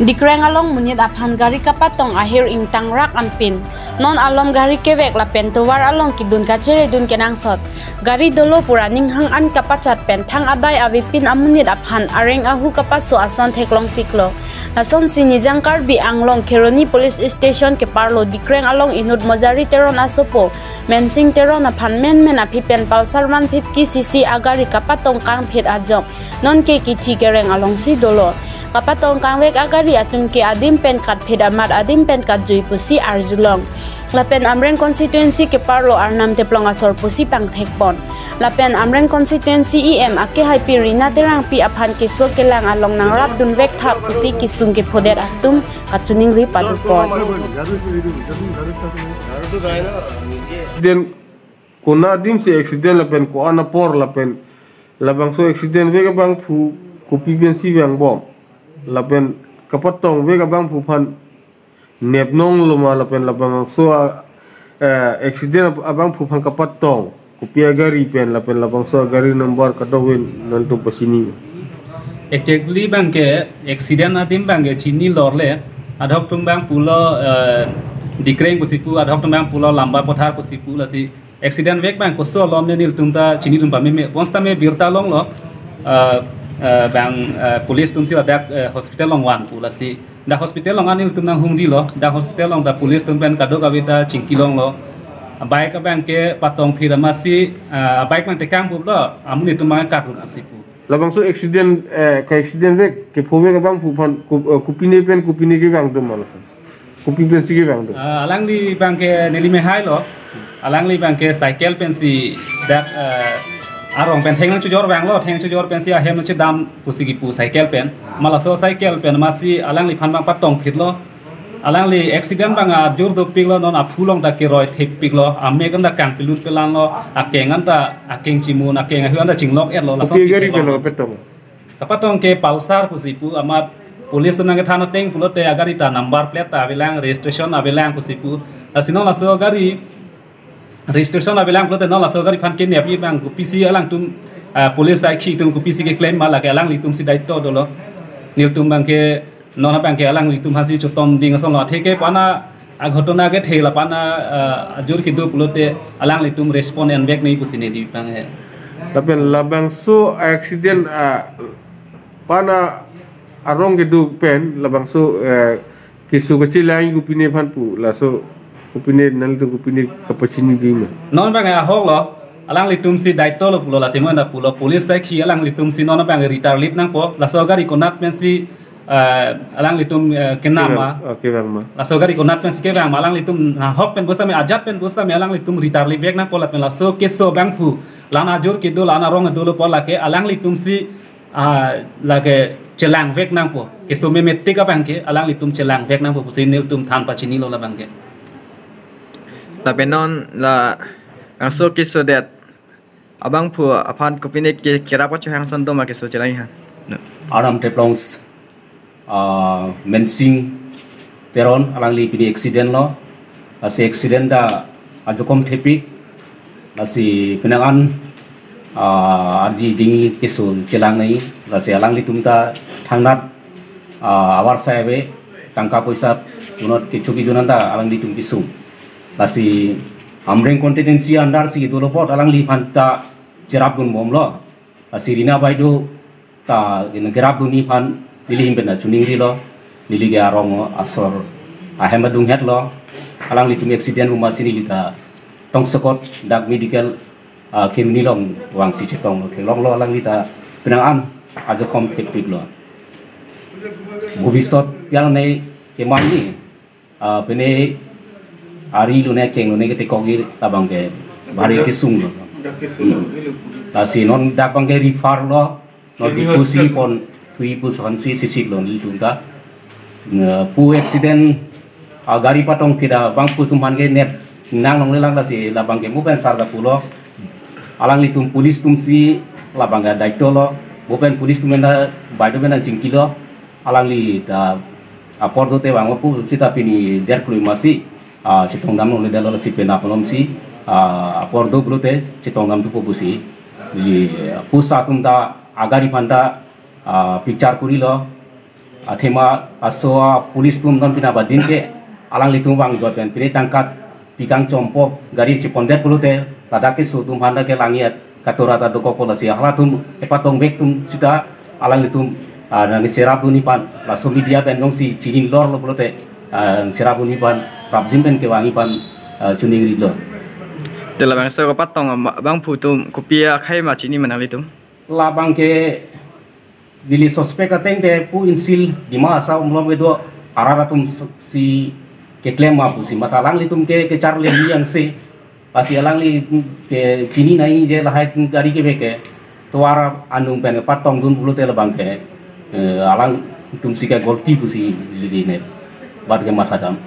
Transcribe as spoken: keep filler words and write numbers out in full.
Dikreng along monit aphan gari kapatong ahir ingtangrak anpin non alom gari kevek lapen tovar along kedun kacheredun kenangsot. Gari dolo pura ninghang an kapachat pen thang adai avepin amonit aphan areng ahu kapaso ason theklongpiklo. Lasonsi Nijang Karbi Anglong Kheroni Police Station keparlo Dikreng along inut Mojari Teron asopo Mensing Teron aphan menmen aphi pen Pulsar one fifty C C agari kapatong kangphit ajok nonke kithi kereng alongsi dolo. Kapatong kangvek agari atum ke adim pen katphit amat adim pen katjui pusi arjulong. Lapen Amreng constituency keparlo Arnam Teplong asor pusi pangthekpon. Lapen Amreng constituency E M akehaipi Rina Terangpi aphan keso kelang along nangrapdunvek tha pusi kesung kephodet atum kachiningri padupon. Accident, konat adim si accident lapen ko-an apor lapen labangso accident vek abangphu kopi pensi vangbom lapen kapatong vek abangphu aphan nepnong loma lapen labangso a, eh, accident ab-, abangphu aphan kapatong kopi agari pen lapen labangso agari number kadokave nangtum pachini. Exactly abangke accident adim abangke chinilor le, adhok atum abang pulo, eh, Dikreng pusi pu, adhok atum abang pulo Lamba Pothar pusi pu, lasi accident vek abang koso alom ne nelitum ta chinidun pameme. Bonsitame birta longlo, eh, eh, abang, eh, police atumsi ladak, eh, hospital along van pu, lasi dak hospital along nelitum nanghumdilo, dak hospital along ta police atum pen kadokave ta chingkilonglo. Bike abangke patongphit amatsi, eh, bike abang tekang buplo, amonit atum abang karun pusi pu. Labangso accident, eh, ka accident vek kepho vek abangphu aphan ko-, eh, kopine pen kopine kevang atum ma lason? Kopi pensi kevang atum? Ah, alangli abangke neli mehailo. Alangli abangke cycle pensi dak, eh, arong pen theng nangchojor vanglo, theng chojor pensi ahem nangchedam pusi kipu cycle pen. Ma laso cycle pen amatsi alangliphan abang patongphitlo. Alangli accident abang ajor dopiklo, non aphu along ta keroi thepiklo, amek an ta kangpelut pelanlo, akeng an ta, akeng chimun, akeng ahu an ta chinglok-etlo, lason Kopi si agari kelong. Pen kapatong? Kapatong ke Pulsar pusi pu, amat police atum nangkethan ateng pulote agari ta number plate ta avelang, registration avelang pusi pu. Lasi non laso gari registration avelang pulote non laso gari aphan kenep abang kopisi alangtum, ah, police akhei atum kopisi keclaim ma, lake alanglitumsi daito dolo. Nelitum abangke non abangke alanglitum aphansi chotom ding asonlo, atheke pana aghotona kethe la pana, ah, ajor kedo pulote alanglitum respond envek nangji pusi neli abang he. Lapen labangso accident, ah, pana arong kedo pen labangso, eh, keso kachelang kopine aphan pu, laso kopine nangtum kopine kapachini ding ma? Non abang ahoklo, alanglitumsi daitolo pulo, lasi mo enda pulo, police akhei alanglitumsi non abang ritarlip nangpo, laso gari konat pensi, eh, alanglitum, eh, kenam ma. Kevang, oh, kevang ma. Laso gari konat pensi kevang ma, alanglitum nahok pen bonsitame, ajat pen bonsitame alanglitum ritarlipvek nangpo lapen laso keso abangphu, la-an ajor kedo, la-an arong dolo apor lake alanglitumsi, ah, lake chelangvek nangpo. Keso memetik abangke alanglitum chelangvek nangpo pusi nelitum than pachinilo labangke. Lapen non labangso kesodet abangphu aphan kopine ke kerap kachohang ason do ma keso chelang aphan? Arnam Teplong, ah, Mensing Teron, alangli pini accident lo. Lasi accident ta ajokom thepik. Lasi penang an, ah, arji ding keso chelang nangji. Lasi alanglitum ta thangnat, ah, avarsai ave, tangka poisa punot kecho kejun an ta alanglitum kesung. Lasi Amreng constituency under si dolo apot alangliphan ta cherapdunbomlo. Lasi Rina Baideo ta ina kerapdunji aphan neli ahin pen ta chiningrilo, neli ke arong asor ahem adunghetlo, alanglitum accident pu amatsi neli ta tongsekot dak medical, ah, Kheroni along vangsi chetonglo, theklonglo, alangli ta penang an ajokom thepiklo. Bhobisot piang ne kemanji, ah, pine ari lone keng lone ketekokji labangke bhari kesunglo. Hmm. Lasi non dak abangke refer lo, non Diphu si pon thui pu asonsi sisiklo nelitum ta. Nge pu accident, ah, gari patongphit abangphu atum aphan kenep nanglongle lang, lasi labangke mo pen sar ta pulo. Alanglitum police atumsi labangke daitolo. Mo pen police atum pen ta Baideo pen ta chingkilo. Alangli ta apor dote vangpo pu seta pini der klui amatsi, ah, chetongdamlongledetlo, lasi penap alomsi, ah, apor do pulote chetongdam thupo pusi. Ye, pusa atum ta agari aphan ta, ah, bichar korilo. Athema aso a police atum non pina badin ke alanglitum vangdot pen pine tangka pikang chompo gari chipondet pulote ladak keso atum handa ke langji katora ta dokok, lasi halatum epatong bek atum sita alanglitum, ah, nangcherap dunji aphan, laso media pen jongsi chini lor lo pulote, ah, cherap dunji aphan, prapjin pen kevangji aphan, ah, choningri lo. Te labangso kapatong abang, abangphu atum kopi akhei ma chini ma nanglitum? Labang ke neli suspect ateng te pu insil Dima Hasao malom kedo arat atum si keklem ma pusi, mate alanglitum ke kecharli yang se, lasi alangli ke chini nangji lahai gari kebe ke tovar anung pen patong dun pulote labang ke, eh, alangtum si ke golti pusi lili ne bat ke mathadam.